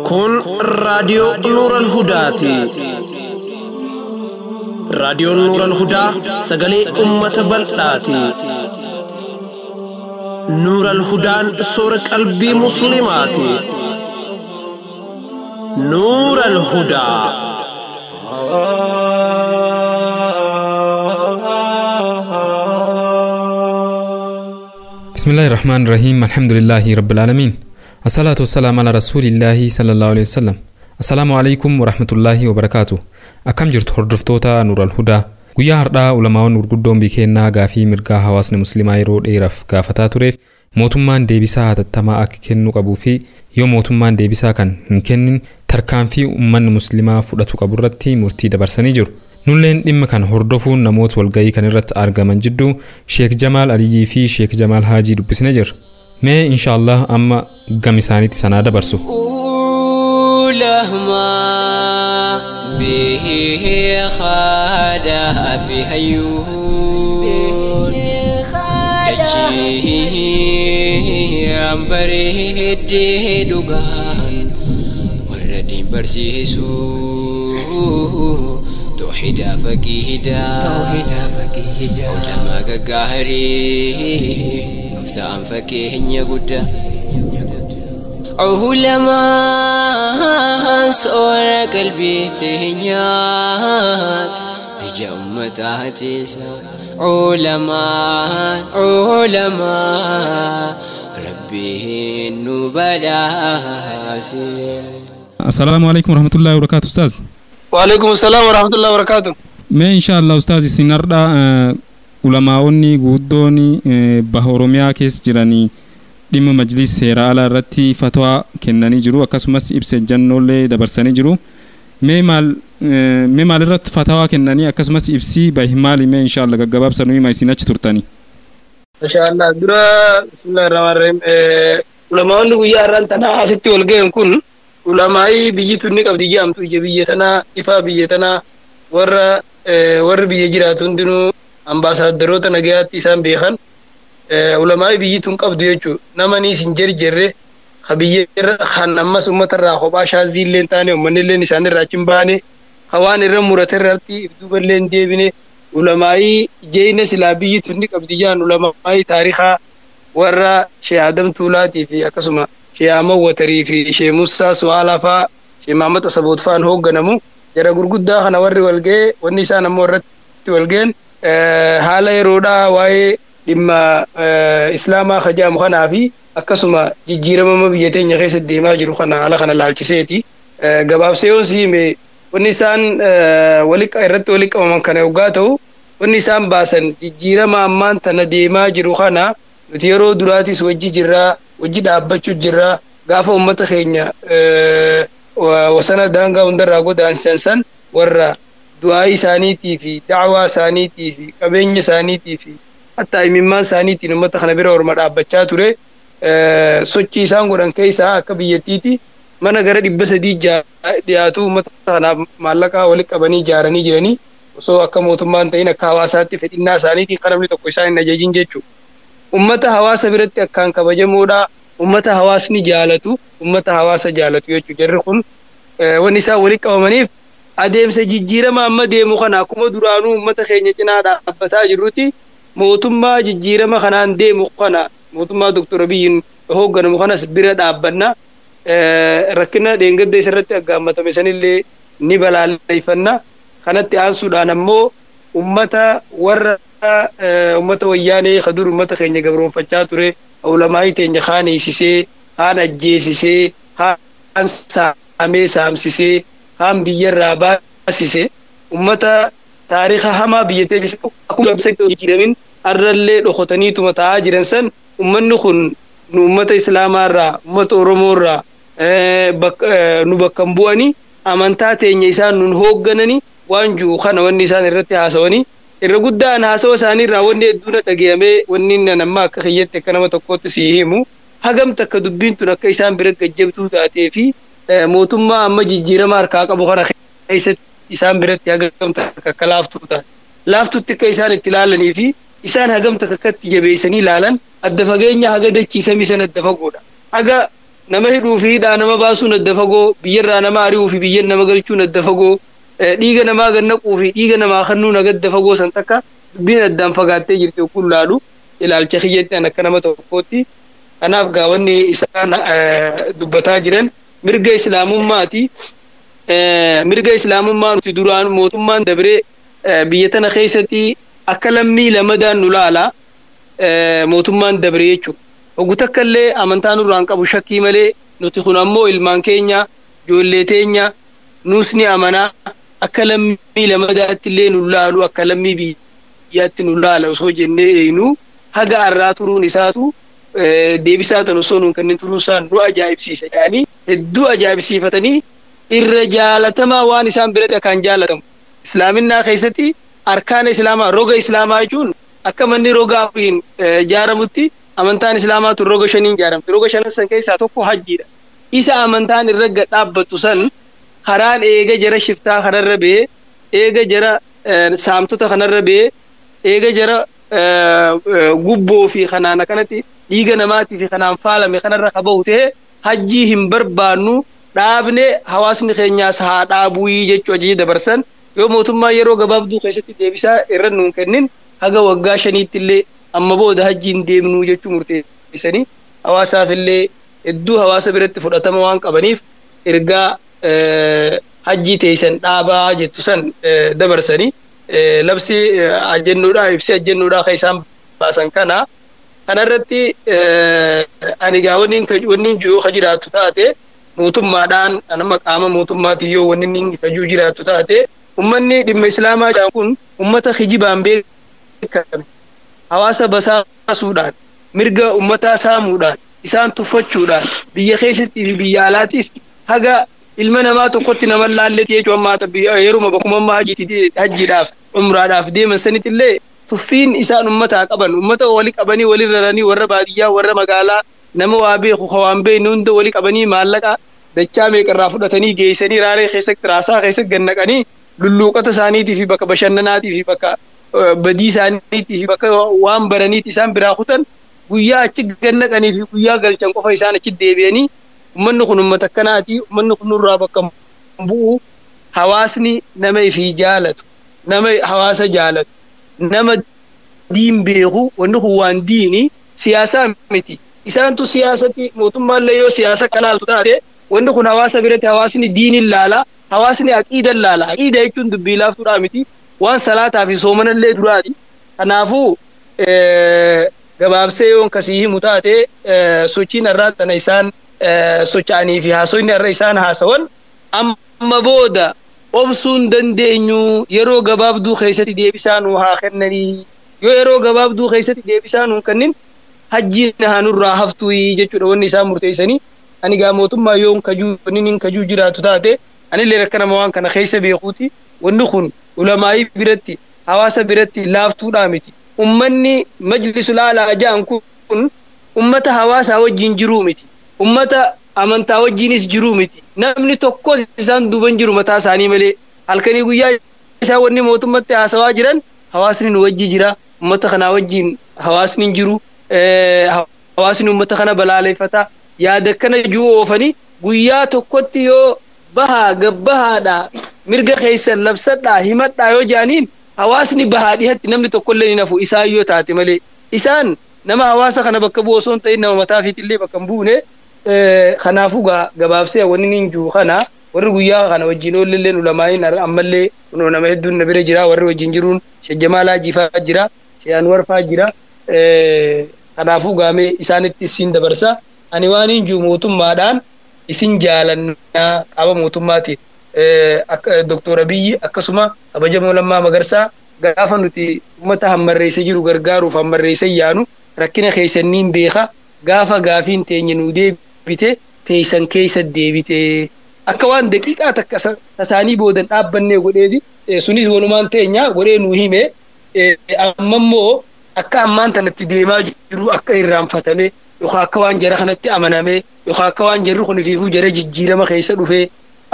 Kun raadiyoo Nuural Hudaati. Raadiyoon Nuural Hudaa sagalee uummata bal'aati. Nuural Hudaan soora qalbii Musliimaati. Nuural Hudaa. بسم الله الرحمن الرحيم، الحمد لله رب العالمين، الصلاة والسلام على رسول الله صلى الله عليه وسلم. السلام عليكم ورحمة الله وبركاته. Akkam jirtu hordoftoota Nuural Hudaa? Guyyaa har'aa ulamaawwan gurguddoon biyya gaafii mirgaa hawaasni musliimaa yeroo dheeraaf gaafataa tureef mootummaan deebisaa hatattamaa akka kennuu qabuu fi yoo mootummaan deebisaa kan hin kennin tarkaanfii uummanni musliimaa fudhatu qabu irratti murtii dabarsanii jiru. Nulleen dhimma kana hordofuun namoota walgahii kan irratti argaman jidduu Sheek Jamaal Aliyyii fi Sheek Jamaal Haajii dubbisnee jirra. Mee inshaallah amma gam isaaniitti sanaa dabarsu. به خادا في هيون دچي أمبره دوغان وردين برسيسو توحيد فقيهدا توحيد فقيهدا علماء قاهري مفتاح فقيه يقدا علماء صور قلبي تهنيات إجا أمتها تيسا علماء علماء ربي النبلاء. السلام عليكم ورحمة الله وبركاته أستاذ. وعليكم السلام ورحمة الله وبركاته. ما إن شاء الله أستاذ سنردا علماءني قدوني بهورميا كيس جراني dhimma majlis seera alaa irratti fatwaa kennanii jiru, akkasumas ibsa ejjannoolee dabarsanii jiru. Mee maal irratti fatwaa kennanii akkasumas ibsi bahi maali? Mee inshaallah gaggabaabsa nuyi ma isin achi turtanii. Inshaallah dura bismillahir rahmanir rahim. Ulamaonni guyyaa har'aan tanaa asitti wal ga'an kun ulamaa'ii biyyi tunni qabdi jedhamtu ija biyya tanaa ifaa biyya tanaa warra biyya jiraatu hundinuu ambaasaadarroota nagayaatti isaan beekan. Ulamaa'ii biyyi tun qabdu jechuudha. Namani isin jarjarre ka biyya irra kan ammas uummata irraa kophaa shaazii illee hin taane uummanni illee isaan irraa achi hin baane ka waan irra murate irratti duuba illee hin deebine ulamaa'ii jeeyina silaa biyyi tun ni qabdi jedhan ulamaa'ii taarikaa warra Shee Adam Tuulaatii fi akkasuma Shee Ahmad Watarii fi Shee Musaa Su'aalaa fa'aa Shee Mahammad Asaboot fa'aan hoogganamu jara gurguddaa kana warri wal ga'e wanni isaan ammoo irratti wal ga'en haala yeroodhaa waa'ee dhimma islaamaa kajamu kanaa fi akkasuma jijjiiramama biyya teenya keessa deemaa jiru kana haala kana laalchiseeti. Gabaabsee yoon si hime wanni isaan irratti walitti qabaman kana yoggaa ta'u wanni isaan baasan jijjiirama ammaan tana deemaa jiru kana nuti yeroo duraatis wajji jirraa wajji dhaabbachuu jirraa gaafa uummata keenya wasana daangaa hundarraa godaansisan san warra du'aa isaaniitii fi da'waa isaaniitii fi qabeenya isaaniitii fi hatta imimmaan isaaniitiin uummata kana bira orma dhaabbachaa ture. Sochii isaan godhan keessaa akka biyyattiitti mana gara 300 dhiyaatu uummata kanaaf maallaqa walitti qabanii ijaaranii jiranii osoo akka mootummaan ta'in akka hawaasaatti fedhinnaa isaaniitiin kan namni tokko isaan hin ajajin jechuudha. Uummata hawaasa biratti akkaan kabajamuudha. Uummata hawaasni jaalatu, uummata hawaasa jaalatu jechuudha. Jarri kun wanni isaan walitti qabamaniif adeemsa jijjiirama amma deemu kana akkuma duraanuu uummata keenya cinaa dhaabbataa jirrutti mootummaa jijjiirama kanaan deemu kana mootummaa Dr. Abiyyiin hoogganamu kanas bira dhaabbanna. Rakkina dheengadda isarratti aggaammatame sanillee ni balaaleffanna. Kanatti aansuudhaan ammoo uummata warra uummata wayyaanee kadur uummata keenya gabroonfachaa ture ulamaa'ii teenya kaan hiisisee kaan ajjeesisee kaan saamee saamsisee kaan biyyarraa baasisee uummata taariika hamaa biyya teenya akkuma jijjiiramin arrallee dhokotaniituma taa'aa jiran san uummanni kun nu uummata islaamaa irraa uummata Oromoo irraa nu bakka hin bu'anii amantaa teenya isaan nun hooggananii waan jiru kana wanni isaan irratti haasawanii irra guddaan haasawa isaanii irraa wanni hedduun dhagayamee wanni namma akka kiyyatti akka nama tokkootti si himu hagam takka dubbiin tun akka isaan bira gajjabtuu taatee fi mootummaa amma jijjiirama harkaa qabu kana keessatti isaan biratti hagam takka akka laaftuu taate. Laaftutti akka isaan itti ilaalanii fi Isaan hagam takkatti jabeessanii ilaalan adda fageenya haga dachiisamii san adda fagoodha. Haga nama hidhuu fi hidhaa nama baasuun adda fagoo, biyyarraa nama ari'uu fi biyya nama galchuun adda fagoo, dhiiga namaa gannaquu fi dhiiga namaa kennuun haga adda fagoo san takka dubbiin addaan fagaattee jirti kun laalu ilaalcha kiyyatti an akka nama tokkootti. Kanaaf gaawwanni isaan dubbataa jiran mirga islaamummaati. Mirga islaamummaa nuti duraan mootummaan dabree biyya tana keessatti akka lammii lamadaan nu laala mootummaan dabree jechuudha. Ogu takka illee amantaa nurraan qabu shakkii malee nuti kun ammoo ilmaan keenya ijoollee teenya nuus ni amanaa akka lammii lamadaatti illee nu laalu akka lammii biyyaatti nu laala osoo jennee eeynu haga arraa turuun isaatu deebisaa tan osoo nuun kanneen turuun isaan nu ajaa'ibsiisa jedhanii hedduu ajaa'ibsiifatanii irra jaalatamaa waan isaan biratti akkaan jaalatamu. Islaaminaa keessatti arkaana islaamaa roga islaamaa jechuun akka manni roga afuriin ijaaramutti amantaan islaamaa tun roga shaniin ijaaramti. Roga shanan san keessaa tokko hajjiidha. Isa amantaan irra dhaabbattu san karaan eega jara shiftaa kanarra ba'ee eega jara saamtota kanarra ba'ee eega jara gubboo fi kanaan akkanatti dhiiga namaatii fi kanaan faalame kanarra kabahu ta'e hajjii hin barbaannu dhaabne hawaasni keenyaas haa dhaabuu jechuu ajaja dabarsan. Yoo mootummaa yeroo gabaabduu keessatti deebisaa irra nuun kennin haga waggaa shaniitti illee amma booda hajjiin deemnuu jechuu murteessanii hawaasaaf illee hedduu hawaasa biratti fudhatama waan qabaniif ergaa hajjii teessan dhaabaa jettu san dabarsanii labsi ajennuudhaa ibsi ajennuudhaa kan isaan baasan kana kanarratti ani gaa wanni yoo ka jiraattu taate mootummaadhaan anama qaama mootummaatiin yoo wanni inni kajuu jiraattu taate ummanni dhimma islaamaa jedhamu kun ummata kijibaan beekame hawaasa basaasuudhaan mirga ummataa saamuudhaan isaan tuffachuudhaan biyya keessattii fi biyya alaatiif haga ilma namaa tokkotti nama laalletti jechuun ammaa yeruma bakkuma ammaa hajjiidhaaf umraadhaaf deeman sanitti illee tuffiin isaan ummataa qaban ummata wali qabanii wali raranii warra baadiyyaa warra magaalaa nama waa beeku waan beekne hunda wali qabanii maallaqa dachaa meeqarraa fudhatanii geessanii raaree keessatti raasaa keessatti gannaqanii lulluuqata isaaniitii fi bakka bashannanaatii fi bakka badii isaaniitii fi bakka waan baraniiti isaan biraa kutan guyyaa achi gannaqanii fi guyyaa galchan qofa isaan achi deebi'anii ummanni kun ummata akkanaati ummanni kun nurraa bakka bu'u hawaasni nama ifii jaalatu nama hawaasa jaalatu nama diin beeku wanni kun waan diini siyaasaa miti isaantu siyaasatti mootummaallee yoo siyaasa kalaaltu taate wanni kun hawaasa biratti hawaasni diiniin laala hawaasni aqiidan laala aqiida jechuun dubbii laaftuudhaa miti waan salaataa fi soomanallee duraati kanaafuu gabaabsee yoon kasii himu taate sochiin irraa tana isaan socho'anii fi haasofni irra isaan haasawan amma booda obsuun dandeenyu yeroo gabaabduu keessatti deebisaa nuu haa kennanii yoo yeroo gabaabduu keessatti deebisaa nuu kennin hajjiin haa nurraa haftuu jechuudha wanni isaan murteessanii ani gaa mootummaa yoon kajuu wanni kajuu jiraatu taate anillee akka nama waan kana keessa beekuuti wanni kun ulamaa'ii biratti hawaasa biratti laaftuudhaa miti ummanni majlisul aalaa ja'an kun ummata hawaasaa wajjin jiruu miti ummata amantaa wajjinis jiruu miti namni tokko isaan duuban jiru mataa isaanii malee halkanii guyyaa isaan wanni mootummatti haasawaa jiran hawaasni nu wajji jira ummata kanaa wajjin hawaasni hin jiru hawaasni ummata kana balaaleffata yaada kana juu oofanii guyyaa tokkotti yoo bahaa gabbahaadha mirga keessan labsadhaa himadhaa yoo jedhaniin hawaasni bahaa dhihatti namni tokkollee hin hafu isaan yoo taate malee isaan nama hawaasa kana bakka bu'u osoo hin ta'in nama mataa ofiitillee bakka hin buune kanaafuu gabaabsee wanni hin jiru kana warri guyyaa kana wajjin oollillee ulamaa'iin ammallee nama hedduun na bira jira warri wajjin jiruun Shejjamaalaa Jiifaa jira Shee Anwarfaa jira kanaafuu gaamee isaanitti isin dabarsa ani waan hin jiru mootummaadhaan isin jaalannaa qaama mootummaatiin akka Doktor Abiyyi akkasuma kabajamoo Lammaa Magarsaa gaafa nuti uummata hammarreessa jiru gargaaruuf hammarreessa yaanu rakkina keessanniin beeka gaafa gaafiin teenye nuu deebite teessan keessa deebite akka waan daqiiqaa takka tasaanii boodan dhaabbannee godheeti sunis walumaan teenya godhee nuu hime amma immoo akka ammaan tanatti deemaa jiru akka irraanfatame yookaan akka waan jara kanatti amaname yookaan akka waan jarri kun ifiifuu jara jijjiirama keessa dhufee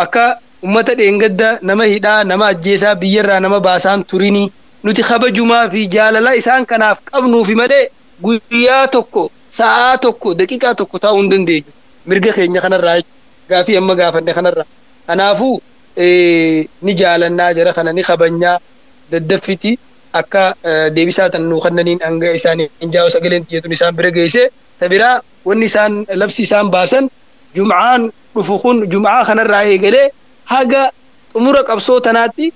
akka ummata dheengadda nama hidhaa nama ajjeesaa biyyarraa nama baasaan turini Nuti kabajumaa fi jaalala isaan kanaaf qabnuufi malee guyyaa tokko sa'aa tokko daqiiqaa tokko taa'uu hin dandeenyu. Mirga keenya kanarraa gaafii amma gaafanne kanarraa. Kanaafuu ni jaalannaa jara kana ni kabajnaa daddaffiti akka deebisaa tan nuu kannaniin hanga isaanii hin jaa'u sagaleen xiyyeetuun isaan bira geesse. Ta biraa wanni isaan labsi isaan baasan jum'aan dhufu kun jum'aa kanarraa eegalee haga xumura qabsoo tanaatti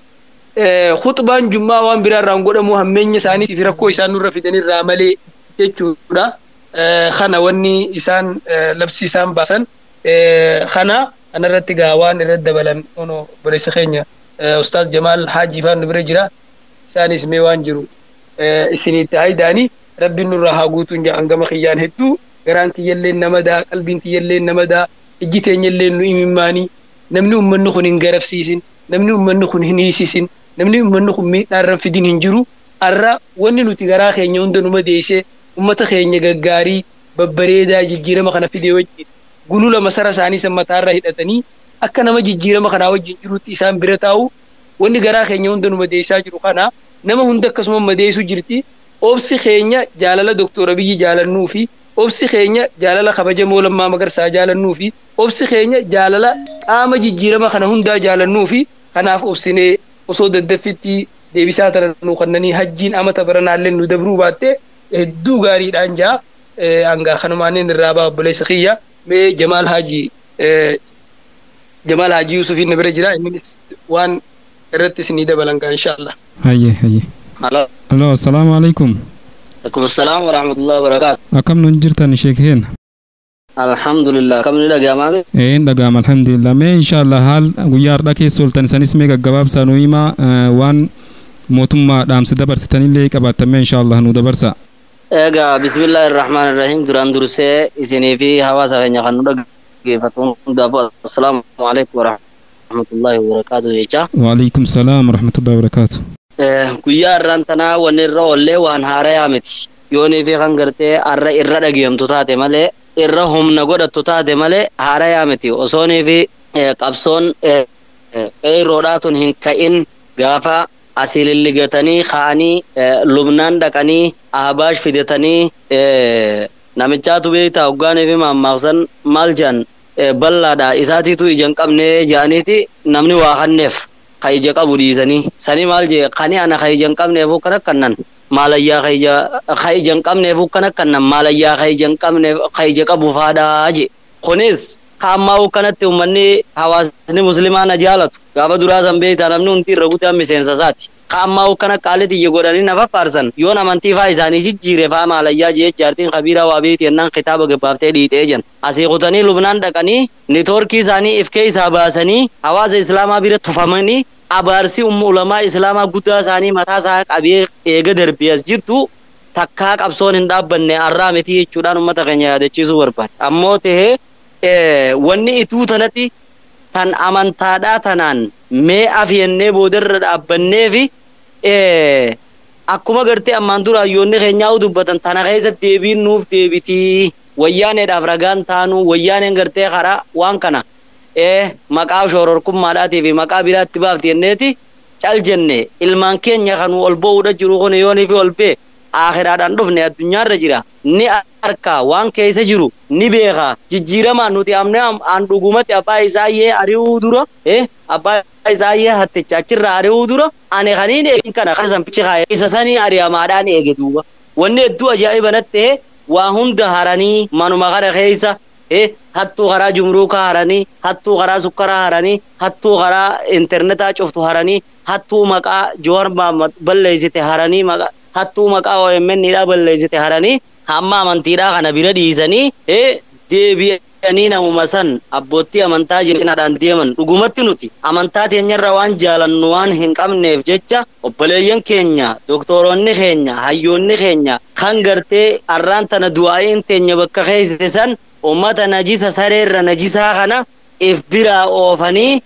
khutbaan jum'aa waan biraarraa hin godhamu hammeenya isaanii fi rakkoo isaan nurra fidanirraa malee jechuudha. Kana wanni isaan labsi isaan baasan kana kanarratti gaa waan irratti dabalan ono obboleessa keenya Ustaaz Jamaal Haajii faan nu bira jira. Isaanis mee waan jiru isinitti haayidaanii rabbiin nurraa haa guutuun ja'an gama kiyyaan hedduu garaan kiyyallee nama daa qalbiin kiyyallee nama daa ijji teenyallee nu imimmaanii namni ummanni kun hin garabsiisin namni ummanni kun hin hiisisin namni ummanni kun miidhaarra fidin hin jiru. Arra wanni nuti garaa keenya hunda numa deessee ummata keenya gaggaarii babbareedaa jijjiirama kana fidee wajjin gulula masara isaanii san mataarra hidhatanii akka nama jijjiirama kanaa wajjin jirutti isaan bira taa'u wanni garaa keenya hunda numa deessaa jiru kana nama hunda akkasuma madeessu jirti. Obsi keenya jaalala Doktor Abiyyi jaalannuu fi obsi keenya jaalala kabajamoo Lammaa Magarsaa jaalannuu fi obsi keenya jaalala qaama jijjiirama kana hundaa jaalannuu fi kanaaf obsinee osoo daddaffitti deebisaa tana nuu kannanii hajjiin amata baranaallee nu dabruu baatte hedduu gaariidhaan jaa hangaa kanumaaniin irraa baa obboleessa kiyya. Mee Jamaal Haajii Jamaal Haajii Yuusufiin na bira jira innis waan irratti isinii dabalan gaa inshaallah. Hayyee hayyee. Alo. Alo, assalaamu alaikum. Alaikum assalam wa rahmatullahi wa barakatuh. Akkam nun jirtan sheekeen? Alhamdulillah, kam ni dhaga'amaa? Een dhaga'ama alhamdulillah. Mee inshaallah haal guyyaa har'aa keessa ooltan sanis mee gaggabaabsaa nu himaa waan mootummaa dhaamsa dabarsitanillee qabaattan mee inshaallah nu dabarsa. Egaa bismillahir rahmanir rahim duraan dursee isinii fi hawaasa keenya kan nu dhaggeeffatu hundaafuu assalaamu alaikum wa rahmatullahi wa barakaatuh jecha. Wa alaikum salaam wa rahmatullahi wa barakaatuh. Guyyaa har'aan tanaa wanni irra oollee waan haarayaa miti. Yoonii fi kan gartee har'a irra dhageemtu taate malee irra humna godhattu taate malee haarayaa miti. Osoonii fi qabsoon qeerroodhaa tun hin ka'in gaafa asii lilligatanii ka'anii lubnaan dhaqanii ahbaash fidatanii namichaatu beektaa hoggaanii fi mammaaksan maal jedhan bal'aadha isaatiitu ija hin qabne jedhaniiti namni waa hanneef ka ija qabu dhiisanii sanii maal jee kani ana ka ija hin qabneef kan akkannan maalayyaa ka ija hin qabneef kan akkannan maalayyaa ka ija hin qabneef ka ija qabu faadhaa je. Kunis ammaa kanatti uummanni hawaasni muslimaa na jaalatu gaafa duraa san beektaa namni hundi irra guutaa miseensa isaati. Ammaa kana qaalii xiyya godhanii nafa faarsan yoon amantii faa isaanii jijjiire faa maalayyaa jee jaartiin kabiiraa waa beekti jennaan kitaaba gabbaaftee dhiitee jan. Asii kutanii lubnaan dhaqanii niitoorkii isaanii if keessaa baasanii hawaasa islaamaa bira tufamanii abaarsi ulamaa islaamaa guddaa isaanii mataa isaa qabee eega darbee as jirtu takkaa qabsoon hin dhaabbanne arraa miti jechuudhaan uummata keenya yaadachiisuu barbaada. Ammoo tahee wanni ituu tanatti tan amantaadhaa tanaan mee afiyannee boodarra dhaabbannee fi akkuma gartee ammaan dura hayyoonni keenyaa dubbatan tana keessa deebiin nuuf deebitii wayyaaneedhaaf ragaan taanuu wayyaaneen gartee karaa waan kana maqaa shororkummaadhaatii fi maqaa biraatti baafti jenneeti cal jenne ilmaan keenya kanuu ol ba'uudha jiru kun yoonii fi ol bee aakhiraadhaan dhufne addunyaarra jira ni arka waan keessa jiru ni beeka jijjiiramaan nuti amne aan dhugumatti abbaa isaayyee ari'uu dura abbaa isaayyee hatticha achirraa ari'uu dura ani kaniin eegin kana kasan pichi kaa'e isa sanii ari'amaadhaan eege duuba wanni hedduu ajaa'iba natti waa hunda haranii manuma kana keessa hattuu karaa jumruukaa haranii hattuu karaa sukkaraa haranii hattuu karaa intarnetaa cuftu haranii hattuu maqaa Jowaar Mohaammed balleessite haranii maqaa hattuu maqaa OMN dhaa balleessite haranii hamma amantiidhaa kana bira dhiisanii deebi'anii namuma san abbootii amantaa jinaadhaan deeman dhugumatti nuti amantaa teenyarra waan jaalannu waan hin qabneef jecha obboleeyyan keenya doktoroonni keenya hayyoonni keenya kan gartee arraan tana du'aa'iin teenya bakka keessa san ummata najisa sareerra najisaa kana if biraa oofanii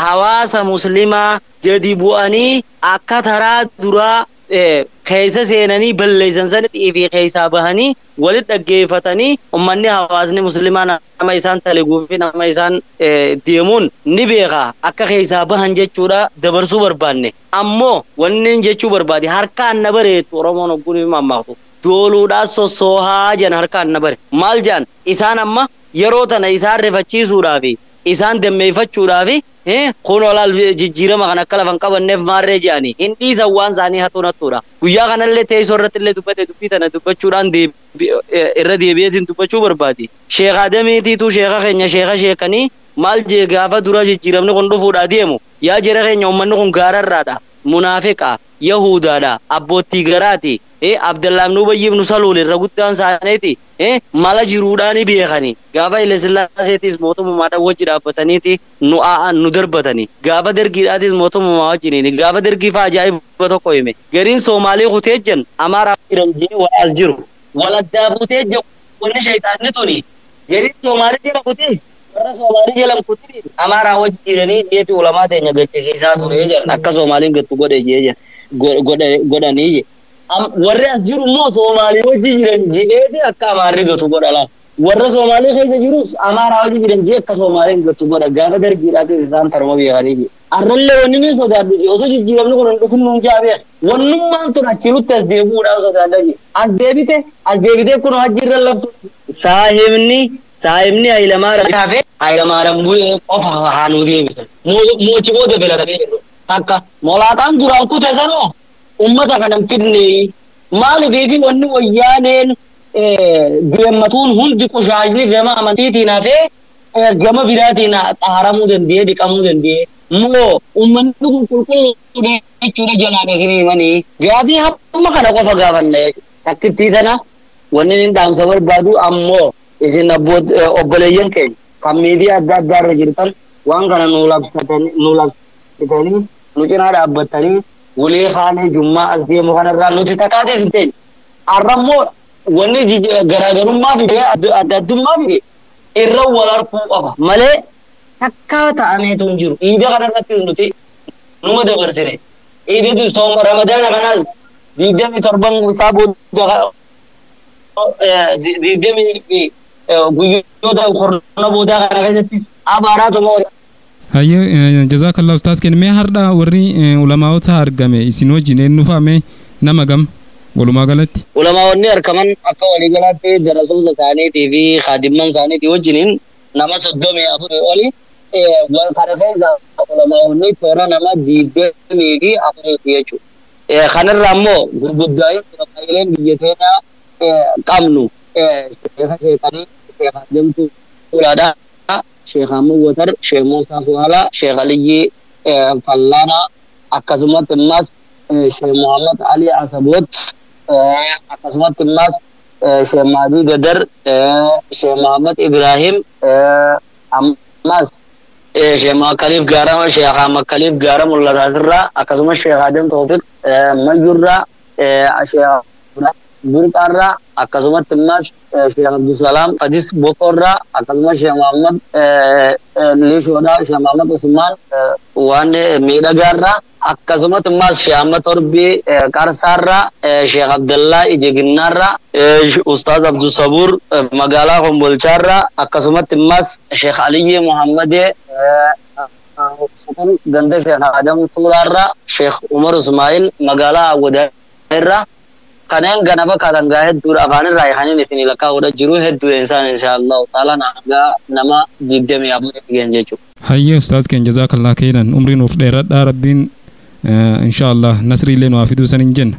hawaasa muslimaa gadi bu'anii akka taraa duraa Keessa seenanii balleessan sanitti fi keessaa bahanii walitti dhaggeeffatanii ummanni hawaasni musliimaa nama isaan taliguu fi nama isaan deemuun ni beeka akka keessaa bahan jechuudha dabarsuu barbaanne. Ammoo wanni jechuu barbaade harkaan na bareetu Oromoon ogguun hin mammaaktu. Dooluudhaan sossoohaa jedhan harkaan na bare. Maal jedhan isaan amma yeroo tana isaan rifachiisuudhaaf isaan dammeeffachuudhaaf kun olaal jijjiirama kan akka lafan qabanneef maarree jedhanii hin dhiisan waan isaanii hatuun hattuudha. Guyyaa kanallee teessoo irratti illee dubbate dubbii tana dubbachuudhaan irra deebi'eetiin dubbachuu barbaade. Sheekh Adamiitiitu sheekha keenya sheekha sheekanii maal jee gaafa dura jijjiiramni kun dhufuudhaa deemu yaa jara keenya uummanni kun gaararraadha munaafiqa yahudaadha abboottii garaati Abdallaa ibn Ubayy ibn Saluul irra guddaan isaaniiti mala jiruudhaan beekani gaafa Haile Sillaaseetis mootummaadhaan wajji dhaabbataniiti nu nu darbatani gaafa dargiidhaatis mootummaa wajjiniini gaafa dargii fa'aa ajaa'iba tokko hime gariin Soomaalii kutee jan Amaaraa jiran jee walaas jiru waladdaa kutee jan wanni shayitaanni tuni gariin Soomaalii jala kutees warra Soomaalii jalan kutee Amaaraa wajji jiranii jeeti ulamaa teenya gachisiisaa ture jedhan akka Soomaaliin gattu godhe jee godhanii jee. Warri as jiru immoo Soomaalii wajji jiran jeeti akka Amaarri gatu godha laata. Warra Soomaalii keessa jirus Amaaraa wajji jiran jee akka Soomaaliin gatu godha. Gaafa dargiidhaatis isaan tarma beekanii jee. Arrallee wanni ni sodaadhu jee osoo jijjiiramni kun hin dhufin nuun jaa beeka. Wannummaan tun achi nutti as deebi'uudhaan sodaadha jee. As deebite kun hajji irra laftu. Saahibni Hayilamaariyaam hafe Hayilamaariyaam bu'ee qofa haa nuu deebisan. Moochi booda filatamee jiru. Akka molaataan duraan kute sanoo ummata kanan fidne maaliif wanni wayyaaneen deemmatuun hundi qushaashni gama amantiitiin hafee gama biraatiin xaaramuu danda'ee dhiqamuu danda'ee moo ummanni kun qulqulluu jechuudha jalaan isin himanii gaafii hamma kana qofa gaafanna takkittii tana wanni inni dhaamsa barbaadu ammoo isin obboleeyyan keenya kan miidiyaa adda addaa irra jirtan waan kana nu labsatanii nu cinaa dhaabbatanii walii haala jummaa as deemu kanarraa nuti takkaatis hin teenye. Arrammoo wanni garaagarummaa fi adda addummaa fi irra wal arguu qaba malee takkaa ta'ameetu hin jiru. Iida kanarratti nuti numa dabarsine. Iidatu sooma Ramadaana kanaas 27 isaa booda 20 guyyoota korona boodaa kana keessattis abaaraatuma. Hayyee jazaakallah ustaas keenya mee har'a warri ulamaa'ota argame isin wajjin eenyu fa'ame nama gam walumaa galatti. Ulamaa'onni argaman akka waliigalaatti darasoota isaaniitii fi kaadimman isaaniitii wajjiniin nama 34 oli kana keessa ulamaa'onni toora nama 24 jechuudha. Kanarraa immoo gurguddaayin ulamaa'leen biyya keenyaa qabnu sheekha sheekanii sheekha Jamtuu Tuulaadhaa. Sheekh Ahmad Watar, Sheekh Muusaa Suwaalaa, Sheekh Aliyyi Fallaanaa, akkasumatti immas Sheekh Muhammad Ali Asaboot, akkasumatti immas Sheekh Mahdi Dadar, Sheekh Muhammad Ibrahim, ammas Sheekh Makaliif Gaarama, Sheekh Makaliif Gaara Mul'ataatirraa, akkasumas Sheekh Adam Toofiq Mayyurraa, Sheekh Burqaarraa, akkasumatti immas Sheekh Abdusalaam Fadis Bokorraa, akkasumas Sheekh Muhammad Lishoodhaa, Sheekh Muhammad Usmaan waan miidhagaarraa, akkasumatti immas Sheekh Ahmad Torbii Qarsaarraa, Sheekh Abdallaa Ijiginnaarraa, Ustaaz Abdusabuur magaalaa Kombolchaarraa, akkasumatti immas Sheekh Aliyyi Muhammadee ganda Sheekh Adam Tuulaarraa, Sheekh Umar Ismaa'il magaalaa Awwadaayirraa. Kanneen kana fakkaatan gaa hedduudha afaan irraa kanneen isin lakkaa'uudha jiru hedduu isaan inshaallahu ta'ala nagaa nama 24 dhigeen jechuudha. Hayyee ustaaz keenya jazaakallah khairan umrii nuuf dheeradhaa rabbiin inshaallah nasriillee nu haa fiduu san hin jenna.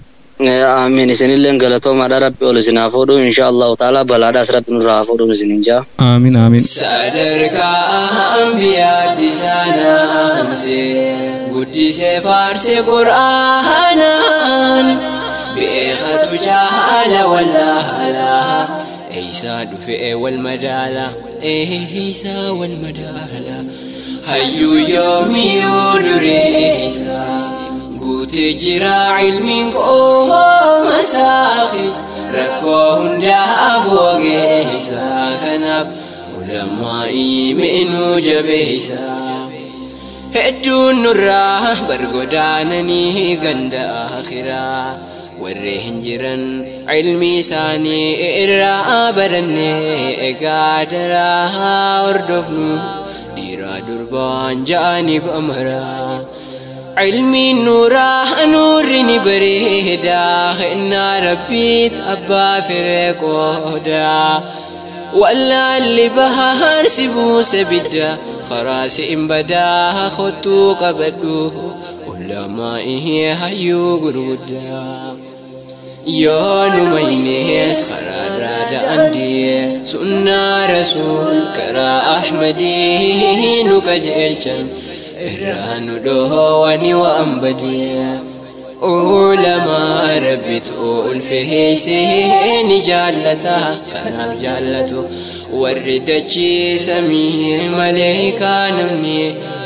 Amiin isinillee galatoomaadha rabbi ol isin haa fuudhu inshaallahu ta'ala balaadhaas rabbi nurraa haa fuudhu isin hin jaa. Amiin amiin. Sadarkaa ambiyaatti saanaansee guddisee faarse qur'aanaan. Beekatu jaala wallaala eeysaa dhufee wal madaala eeysaa wal madaala hayyuu yoomiyyuu dureessa guutee jira ilmiin qooma saafi rakkoo hundaaf ogeessa kanaaf ulamaa'ii mi'inuu jabeessa. Hedduun nurraa bargodaananii ganda akhiraa warri hin jiran ilmi isaanii irraa baranne egaa daraa hordofnu dhiiraa durbaan ja'anii ba'amaraa. Ilmiin nuuraa nuurri ni bareedaa kennaa rabbiit abbaa firee qoodaa. Wallaalli bahaar si buuse bidda karaa si hin badaa kottuu qabadhu ulamaa ihee hayyuu gurguddaa. Yoo nu maynees karaarraa daandii sunnaa rasuul karaa ahmadii nu qajeelchan irraa nu dhoowwani waan badii. Ulamaa rabbitu ulfeessee ni jaallata kanaaf jaallatu warri dachii samii maleekaa namni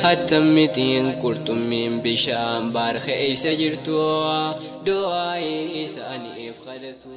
hattammitiin qurxummiin bishaan baar keessa jirtu du'aa isaaniif kadhatu.